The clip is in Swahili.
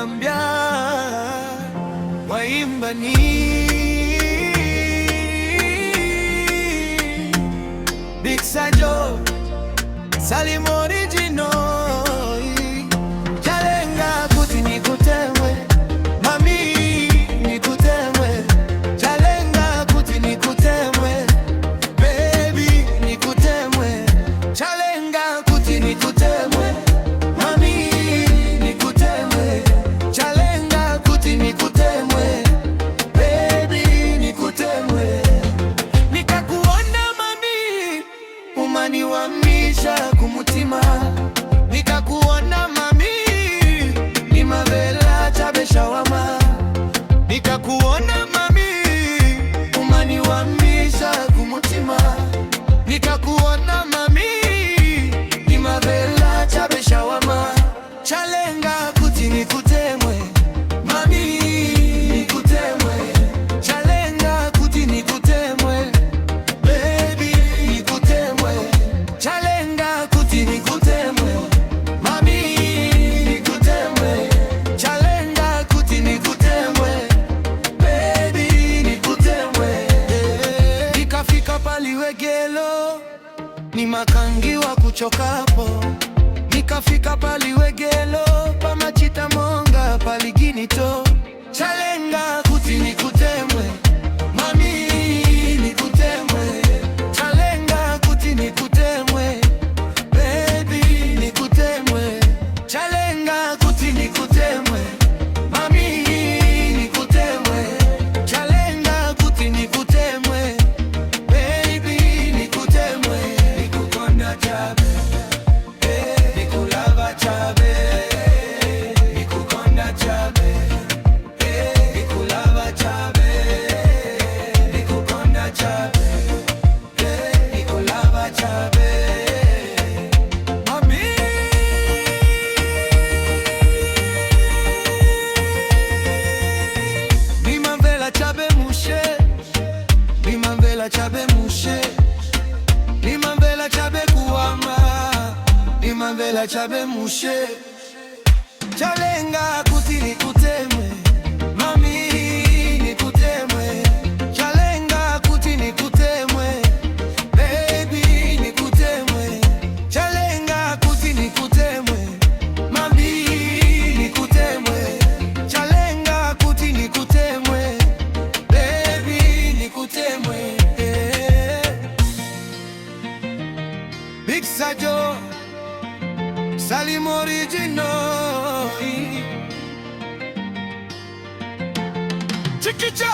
Zambia waimba ni Big Sajo Salim Original. Chalenga kuti nikutemwe, mami, nikutemwe. Chalenga kuti nikutemwe, baby, nikutemwe. Chalenga kuti nikutemwe, mami, nikutemwe. Chalenga kuti nikutemwe, baby, nikutemwe. Nikakuona mami, umaniwamisha kumutima. Nikakuona mami, nimavela chabe shawama. Nikakuona mami, umaniwamisha kumutima. Nikakuona mami, nimavela chabe shawama. Chalenga kuti nikutemwe, mami, nikutemwe. Chalenga kuti nikutemwe, baby, nikutemwe. Chalenga kuti nikutemwe, mami, nikutemwe. Chalenga kuti nikutemwe, baby, nikutemwe. Nikafika paliwegelo ni makangiwa kuchokapo. Nikafika paliwegelo pamachita monga paliginito. Chalenga kuti nikutemwe, mami, nikutemwe. Chalenga kuti nikutemwe, baby, nikutemwe. Chalenga kuti nikutemwe, mami, nikutemwe. Chalenga kuti nikutemwe, baby, nikutemwe. Nikukonda chabe, eh, nikulava chabe. Nikukonda chabe, eh, nikulava chabe. Nikukonda chabe, eh, nikulava chabe. Mami. Nimamvela chabe mushe, nimamvela chabe mushe, nimamvela chabe kuwama, nimamvela chabe mushe. Chalenga kuti nikutemwe, mami, nikutemwe. Chalenga kuti nikutemwe, baby, nikutemwe. Chalenga kuti nikutemwe, mami, nikutemwe. Chalenga kuti nikutemwe, baby, nikutemwe. Big Sajo Salim Original. Chikicha.